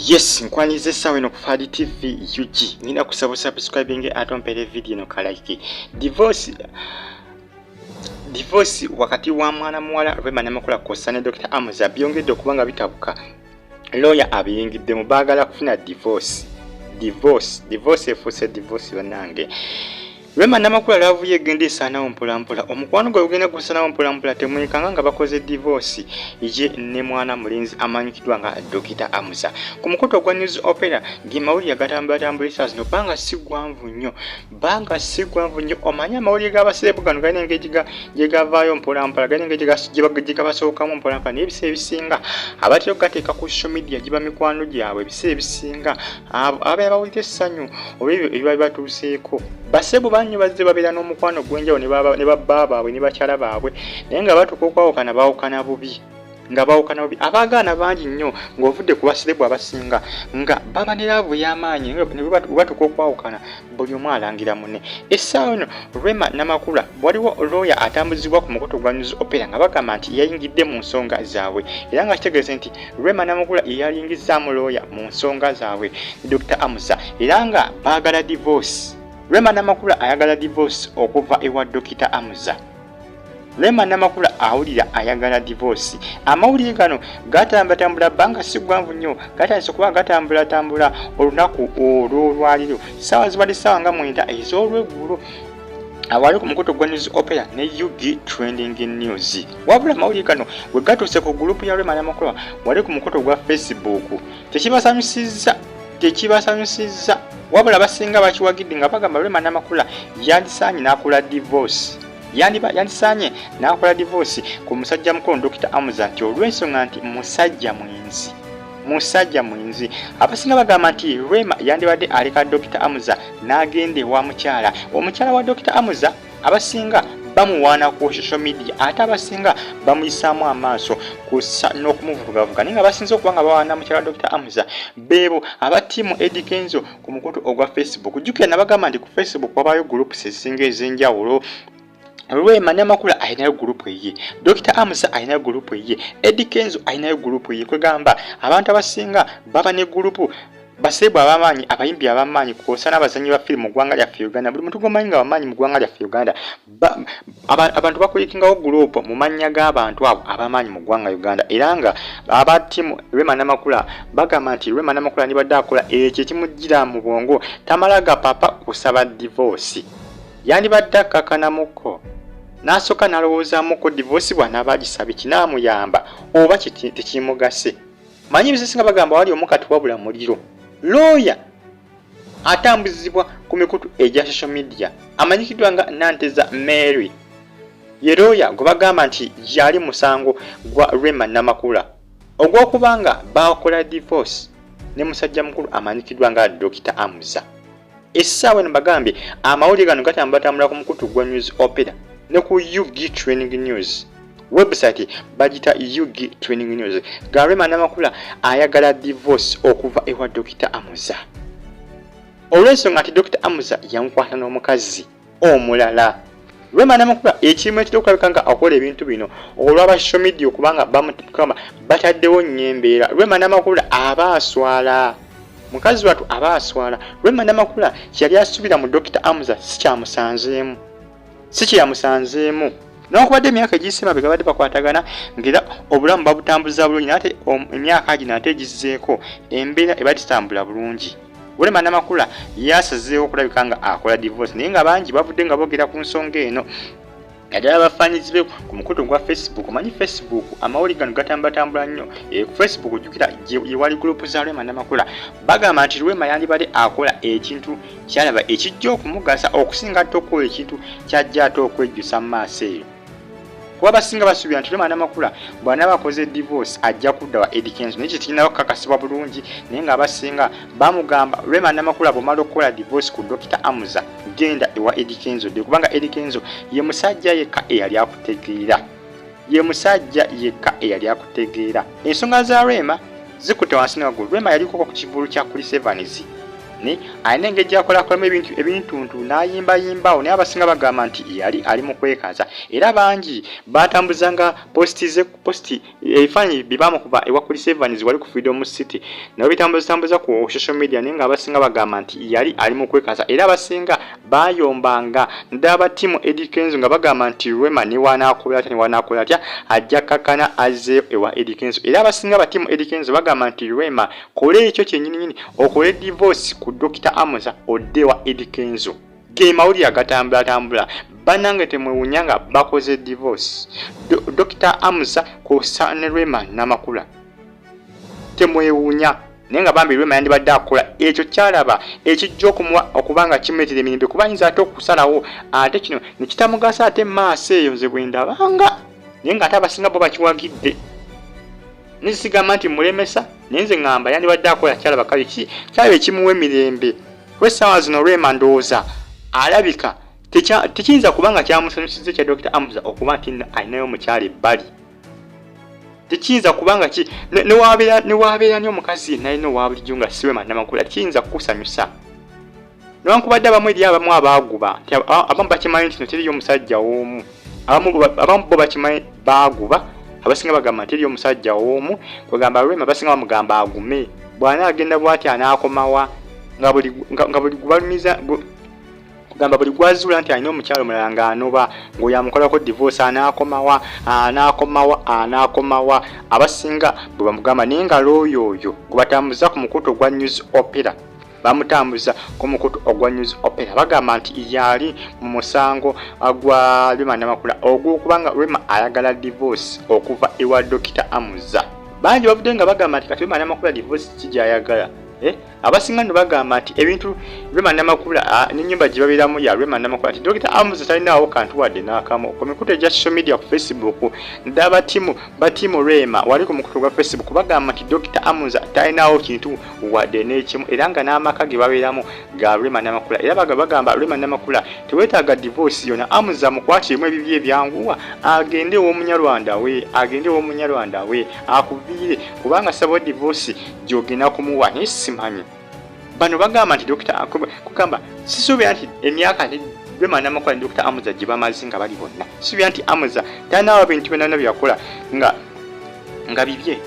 Yes, nkwaniriza essaawa eno ku Fadi TV UG. Ngenda kusaba subscribing ate ompeere vidiyo eno kalike. Divorce wakati wa mwana muwala Rema Namakula kwossa ne Dr. Amuza byongedde okuba nga bitabuka. Lawyer abiyingiddemu, baagala kufuna divorce. Divorce, divorce efuuse divorce bannange. Rema Namakula love ye egenda esaanawo mpolampola, omukwano gwe gugenda gusaanawo mpolampola. Temwekanga nga bakoze divorce ye ne mwana mulenzi amanyikiddwa nga Dokita Amuza. Ku mukutu ogwa News Opera ge mawulire agatambulatambula essaawa zino, bbanga si ggwanvu nnyo, bbanga si ggwanvu nnyo. Omanyi amawulire g'abaseebu gano galina engeri gye gavaayo mpolampola, galina engeri gye gabasookamu mpolampola, naye ebiseera ebisinga abatera okugateeka ku social media giba mikwano gyabwe. Ebiseera ebisinga abo ababeera bawulira essanyu olw'ebyo ebiba bibatuuseeko. Basebu banyo bazze babeera n'omukwano ogw'enjawulo ne babba baabwe ne bakyala baabwe, naye nga batuuka okwawukana baawukana bubi, nga baawukana bubi. Abaagaana bangi nnyo ng'ovudde ku baserebu abasinga nga baba ne love y'amaanyi, ne batuuka okwawukana buli omu alangira munne. Essaawa eno Rema Namakula, waliwo lawyer atambuzibwa ku mukutu gwa News Opera nga bagamba nti yayingidde mu nsonga zaabwe, era nga kitegeeze nti Rema Namakula yeyayingizzaamu lawyer mu nsonga zaabwe ne Dr. Amuza, era nga baagala divorce. Rema Namakula ayagala divorce okuva ewa Dr. Amuza. Rema Namakula awulira ayagala divorce. Amawulire gano gatambatambula bbanga si ggwanvu nnyo, gatandise okuba gatambulatambula olunaku olw'olwaliro. Ssaawa zibadde ssaawa nga 9 ez'olweggulo awali ku mukutu gwa News Opera ne UG Trending News. Wabula amawulire gano we gatuuse ku group ya Rema Namakula wali ku mukutu gwa Facebook, tekibasanyusizza, tekibasanyusizza. Wabula basinga bakiwagidde nga bagamba Rema Namakula yandisaanye n'akola divorce, yandisaanye n'akola divorce ku musajja mukulu Dr. Amuza, nti olw'ensonga nti musajja mwenzi, musajja mwenzi. Abasinga bagamba nti Rema yandibadde aleka Dr. Amuza n'agenda ewa mukyala, omukyala wa Dr. Amuza. Abasinga bamuwaana ku social media, ate abasinga bamuyisaamu amaaso kusa n'okumuvugavuga, naye nga basinze okuba nga bawaana mukyala wa Dr. Amuza beebo aba team Eddy Kenzo ku mukutu ogwa Facebook. Jjukira nabagamba nti ku Facebook wabaayo groups ezisinga ez'enjawulo. Rema Namakula alinayo group eye, Dr. Amusa alinayo group eye, Eddy Kenzo alinayo group eye. Kwegamba abantu abasinga baba ne group, baseebu ab'amaanyi, abayimbi ab'amaanyi kwosa n'abazannyi ba firimu mu ggwanga lyaffe Uganda. Buli muntu gwomanyi nga wamaanyi mu ggwanga lyaffe Uganda, abantu bakuyikingawo group mu mannya g'abantu abo ab'amaanyi mu ggwanga Uganda. Era nga aba team Rema Namakula bagamba nti Rema Namakula nibadde akola ekyo ekimujjira mu bwongo, tamala gapapa kusaba divorce, yandibadde akkakanamuko n'asooka n'alowoozaamuko divorce bw'anaaba agisabye kinaamuyamba oba tekimugase. Manyi ebisesinga bagamba wali omukati wabula muliro. Lawyer atambuzibwa ku mikutu egya social media amanyikiddwa nga Nanteza Mary ye lawyer gwe bagamba nti yali musango gwa Rema Namakula ogw'okuba nga bakola divorce ne musajja mukulu amanyikiddwa nga Dr. Amuza. Essaawa eno bagambye amawulire gano gatambulatambula ku mukutu gwa News Opera ne ku UG Training News website, bagita UG Training News, ga Rema Namakula ayagala divorce okuva ewa Dr. Amuza olw'ensonga nti Dr. Amuza yamukwata n'omukazi omulala. Rema Namakula ekirimu ekitera okulabika nga akola ebintu bino olw'aba social media okubanga bamukama bataddewo nnyo embeera. Rema Namakula aba aswala, mukazi wattu aba aswala. Rema Namakula kyeyali asuubira mu Dr. Amuza si kyamusanzeemu, si kyeyamusanzeemu. Newankubadde emyaka egiyise mabega badde bakwatagana ng'era obulamu babutambuza bulungi, naye ate emyaka gino ate egizzeeko embeera eba titambula bulungi. Rema Namakula yasazeewo okulabika nga akola divorce, naye nga bangi bavudde nga boogera ku nsonga eno, naddala abafaanyizi be ku mukutu gwa Facebook. Omanyi Facebook amawulire gano gatambulatambula nnyo. Ku Facebook ojjukira yewali group za Rema Namakula. Bagamba nti Rema yandibadde akola ekintu kyalaba ekijja okumugasa okusinga ate okukola ekintu kyajja ate okwejjusa mu maaso eyo, kuba basinga basuubira nti Rema Namakula bw'anaaba akoze divorce ajja kudda wa Eddy Kenzo, naye kyekirinawo kukakasibwa bulungi. Naye ng'abasinga bamugamba, Rema Namakula, bw'omala okukola divorce ku Dr. Amuza, genda ewa Eddy Kenzo dde, kubanga Eddy Kenzo ye musajja yekka eyali akutegeera, ye musajja yekka eyali akutegeera. Ensonga za Rema zikutte wansi ne waggulu. Rema yalikoko ku kivulu kya Chris Evans. Naye alina engeri gyakolakolamu ebintu ebintuntu n'ayimbayimbawo, naye abasinga bagamba nti yali ali mu kwekaza, era bangi batambuzanga positi ze, positi ebifaananyi bye bamukuba ewa Chris Evans wali ku Freedom City nabo bitambuzatambuza ku social media, naye nga abasinga bagamba nti yali ali mu kwekaza, era abasinga bayombanga naddala ba ttiimu Eddy Kenzo nga bagamba nti Rema ne wanaakola atya ne wanaakola atya ajja kakkana azzeeyo ewa Eddy Kenzo, era abasinga ba ttiimu Eddy Kenzo bagamba nti Rema kola ekyo kyennyininyini okole divorce ku Dokita Amuza odde ewa Eddy Kenzo. Ge mawulire agatambulatambula bannange, temwewunya nga bakoze divorce Dokita Amuza kwosa ne Rema Namakula, temwewunya. Naye nga bambi Rema yandibadde akola ekyo kyalaba ekijja okumuwa okuba nga kimuleetera emirembe, kuba ayinza ate okusalawo ate kino ne kitamugasa ate maaso eyo, nze bwe ndabanga. Naye ng'ate abasinga bo bakiwagidde, nizigamba nti mulemesa, naye nze ŋŋamba yandibadde akola kyalaba kale kyalaba ekimuwa emirembe, kuba essaawa zino Rema ndowooza alabika tekiyinza kuba nga kyamusanyusiza ekya Dokita Amuza okuba nti alinayo omukyala ebbali. Tekiyinza kubanga ki newabeera ni omukazi yenna alina owa bulijjo nga si Rema Namakula, kiyinza kukusanyusa, newankubadde abamu eri abamu abaaguba nti abamu bakimanyi nti no teriyo omusajja w'omu, abamu bo bakimanyi baaguba. Abasinga bagamba nti eriyo omusajja w'omu, kwegamba Rema abasinga bamugamba agume, bw'anaagenda bw'ati anaakomawa, nga buli gubalumiza kugamba buli gwazuula nti alina omukyalo omulala ng'anoba ng'oyo amukolako divorce, anaakomawa anaakomawa anaakomawa, abasinga bwe bamugamba. Naye nga looyo oyo gwe batambuza ku mukutu ogwa News Opera, bamutambuza ku mukutu ogwa News Opera, bagamba nti yali mu musango gwa Rema Namakula ogw'okubanga Rema ayagala divorce okuva ewa Dokita Amuza. Bangi bavudde nga bagamba nti kati Rema Namakula divorce ki gy'ayagala? Abasinga nno bagamba nti ebintu Rema Namakula n'ennyumba gye babeeramu ya Rema Namakula, nti Dokita Amuza talinaawo kantu wadde n'akamu. Ku mikutu egya social media ku Facebook, naddala batiimu Rema wali ku mukutu gwa Facebook, bagamba nti Dokita Amuza talinaawo kintu wadde n'ekimu, era nga n'amaka ge babeeramu ga Rema Namakula, era bagamba Rema Namakula teweetaaga divorce yonna, Amuza mukwatiremu ebibye ebyanguwa agende ew'omunyarwanda we, agende ew'omunyarwanda we akuviire, kubanga saba divorce gy'ogenda kumuwa. Naye simanyi, bano bagamba nti Dokita kugamba sisuubira nti emyaka Rema Namakula ne Dokita Amuza gye bamaze nga bali bonna, sisuubira nti Amuza talinawo bintu byonna byakola nga bibye,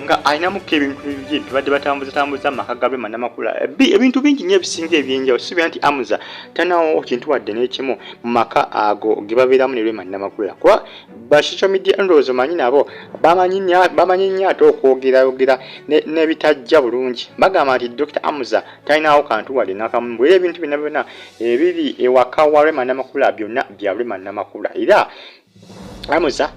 nga alinamuko ebintu bibye bibadde batambuza tambuza mu maka ga Rema Namakula, ebintu bingi nnyo ebisinga ebyenjawulo. Sisuubira nti Amuza talinawo kintu wadde n'ekimu mu maka ago ge babeeramu ne Rema Namakula, kuba ba social media ndowooza omanyi nabo bamanyi nnyo ate okwogerayogera n'ebitajja bulungi. Bagamba nti Dokita Amuza talinawo kantu wadde n'akamu, era ebintu byonna byonna ebiri ewaka wa Rema Namakula byonna bya Rema Namakula, era Amuza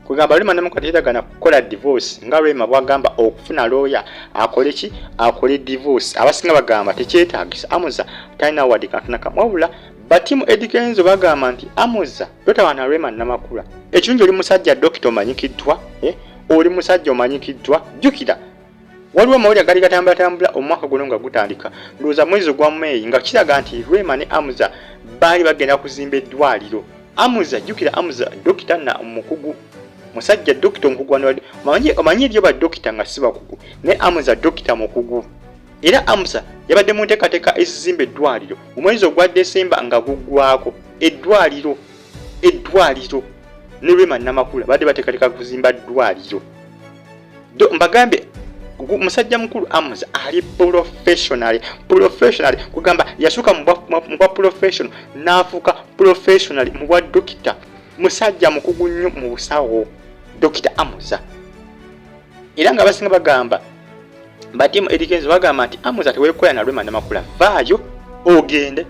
kugamba Rema Namakula teyetagana kukola divorce nga Rema bwagamba okufuna looya akole ki, akole divorce. Abasinga bagamba tekyetaagisa, Amuza talinawo wadde kantu nakamu. Wabula batimu Eddy Kenzo bagamba nti Amuza totawaana Rema Namakula, ekirungi oli musajja dokita omanyikiddwa, oli musajja omanyikiddwa. Jjukira waliwo amawulire agali gatambulatambula omwaka guno nga gutandika, ndowooza mwezi ogwa Meeyi, nga kiraga nti Rema ne Amuza baali bagenda kuzimba eddwaliro. Amuza, jjukira Amuza dokita na mukugu, musajja dokita omukugu, omanyi eriyo badokita nga si bakugu, naye Amuza dokita mukugu, era Amuza yabadde mu nteekateeka ezizimba eddwaliro mu mwezi ogwa Desemba nga guggwako eddwaliro ne Rema Namakula badde bateekateeka kuzimba ddwaliro. Mbagambe musajja mukulu Amuza ali professional, kugamba yasooka mu bwa professional n'afuuka professional mu bwa dokita, musajja mukugu nnyo mu busawo Dokita Amuza. Era nga abasinga bagamba batimu Eddy Kenzo bagamba nti Amuza teweekola na Rema Namakula, vaayo ogende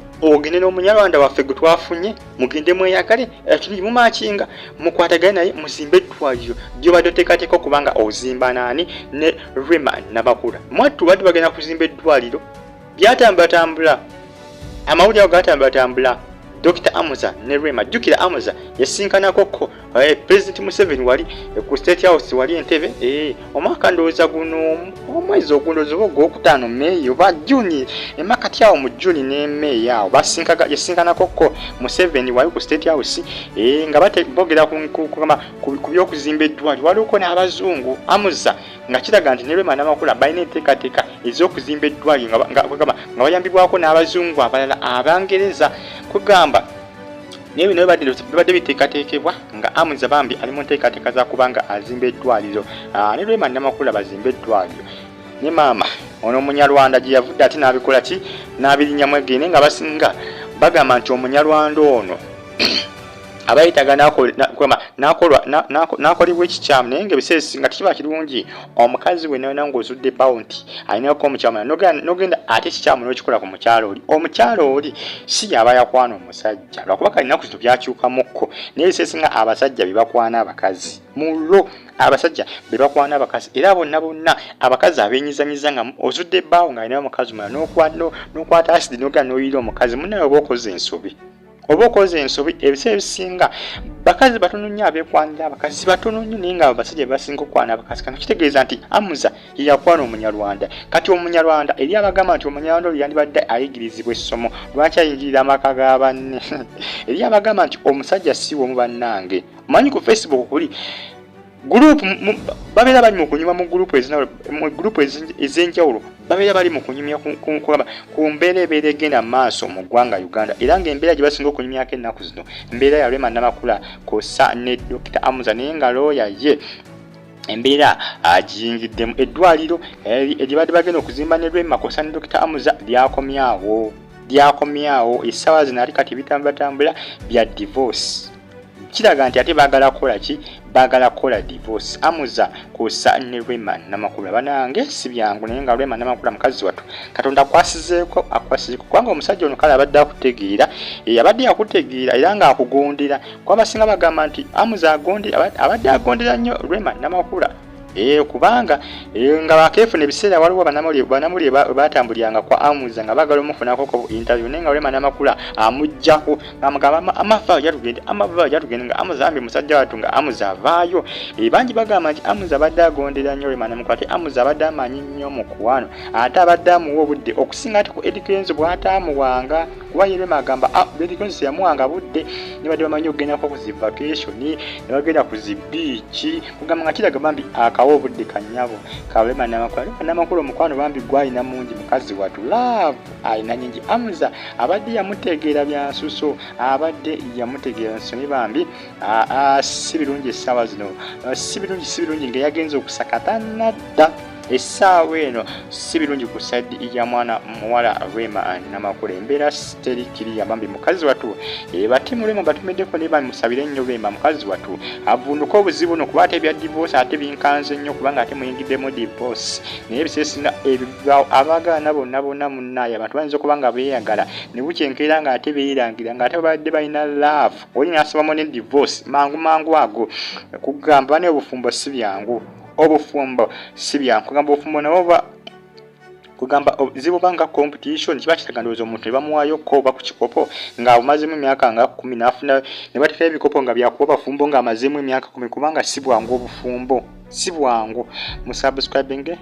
n'omunyarwanda waffe gwe twafunye, mugende mweyagale ekirungi mumakinga mukwatagane naye muzimbe eddwaliro gyobadde oteekateeka okuba nga ozimba naani ne Rema Namakula. Mwattu badde bagenda kuzimba eddwaliro, byatambulatambula amawulire ago gatambulatambula Dokita Amuza ne Rema. Jjukira Amuza yasinkanako ko President Museveni wali ku State House wali Entebbe, omwaka ndowooza guno omwezi ogundowooza oba ogwokutaano, May oba Juni, emakati awo mu Juni ne May awo yasinkanako ko Museveni wali ku State House, nga bogera ku byokuzimba eddwaliro. Waliwoko n'abazungu Amuza, nga kiraga nti ne Rema Namakula balina enteekateeka ez'okuzimba eddwaliro nga bayambibwako n'abazungu abalala Abangereza. Kugamba naye bino bibadde biteekateekebwa nga Amuza bambi ali mu nteekateeka za kubanga azimba eddwaliro ne Rema Namakula bazimba eddwaliro. Ne maama ono Omunyarwanda gye yavudde ate n'abikola ki, n'abirinyamu egende, nga basinga bagamba nti Omunyarwanda ono abayitaga n'akolebwa ekikyamu. Naye nga ebiseera ebisinga tekiba kirungi omukazi we nona ng'ozudde bbaawo nti alinako omukyamu, n'ogenda ate ekikyamu n'okikola ku mukyalo oli. Omukyalo oli si yaba yakwana omusajja, lwakuba kalinaku zino byakyukamukko. Naye ebiseera ebisinga abasajja be bakwana abakazi mulo, abasajja be bakwana abakazi, era bonna bonna abakazi abenyizanyiza nga ozudde ebbaawo ng'alinayo omukazi omulala, n'okwata asidi n'ogenda n'oyira omukazi munnaye, oba okoze ensobi, oba okoze ensobi. Ebiseera ebisinga bakazi batono nnyo abeekwanira abakazi, batono nnyo, naye nga abasajja bebasinga okukwana abakazi. Kano kitegeeza nti Amuza yeyakwana Omunyarwanda. Kati Omunyarwanda, eri abagamba nti Omunyarwanda oyo yandibadde ayigirizibwa essomo, lwaki ayingirira amaka ga banne? Eri abagamba nti omusajja si womu, bannange, omanyi ku Facebook kuli group, babeera bali mu kunyuma mu group mu group ez'enjawulo, babeera bali mu kunyumya ku mbeera ebeera egenda mu maaso mu ggwanga Uganda. Era ng'embeera gye basinga okunyumyako ennaku zino mbeera ya Rema Namakula kosa ne Dr Amuza. Naye nga looya ye embeera agiyingiddemu. Eddwaliro eryebadde bagenda okuzimba ne Rema kosa ne Dr Amuza lyakomyawo, lyakomyawo. Essaawa zino ate kati bitambulatambula bya divorce. Kiraga nti ate baagala kukola ki? Baagala kukola divorce, Amuza kusa ne Rema Namakula. Banange, si byangu. Naye nga Rema Namakula mukazi wattu, Katonda akwasizeeko, akwasizeeko, kubanga omusajja ono kale abadde akutegeera, abadde yakutegeera era ng'akugondera, kuba abasinga bagamba nti Amuza abadde agondera nnyo Rema Namakula, kubanga nga bakeefuna ebiseera waliwo banamawulire batambuliranga kwa Amuza nga baagala omufunako ku interview, naye nga Rema Namakula amuggyako ng'amugamba, "Amavaayo jatugende, amavaayo jatugende." Nga Amuza ambi musajja wattu nga Amuza avaayo. Bangi bagamba nti Amuza abadde agondera nnyo Rema Namakula, ate Amuza abadde amanyi nnyo mukwano, ate abadde amuwa obudde okusinga ate ku Eddy Kenzo bw'ataamuwanga, kuba ye Rema agamba, ah, Eddy Kenzo teyamuwanga budde. Ne badde bamanyi okugendako ku zi vacation, ne bagenda ku zi beach, kugamba nga kiraga bambi akawa obudde kannyabo ka Rema Namakula. Rema Namakula omukwano bambi gwalina mungi, mukazi wattu, love alina nyingi. Amuza abadde yamutegeera byansuso, abadde yamutegeera nsuso. Ne bambi si birungi essaawa zino, si birungi, si birungi. Nga yagenze okusaka tannadda essaawa eno, si birungi ku side ya mwana muwala Rema Namakula. Embeera teri kiriya bambi mukazi wattu. Batimu Rema batumiddeko, naye bambi musabire nnyo Rema mukazi wattu avunduke obuzibu no, kuba ate ebya divorce ate binkanze nnyo, kubanga ate muyingiddemu divorce. Naye ebiseera ebisinga ebyo abaagaana bonna bonna munnaaye, abantu bayinza okuba nga beeyagala ne bukyenkeera nga ate beerangira nga ate babadde balina love, oli n'asabamu ne divorce mangu mangu ago. Kugamba bane obufumbo si byangu, obufumbo si byangu. Kugamba obufumbo nabo kugamba zibuba nga competition, kiba kiraga ndowooza omuntu ne bamuwaayo ko oba ku kikopo ng'amazeemu emyaka nga 10 n'afuna, ne bateekayo ebikopo nga byakuba bafumbo ng'amazeemu emyaka 10, kubanga si bwangu, obufumbo si bwangu. Musubscribinge.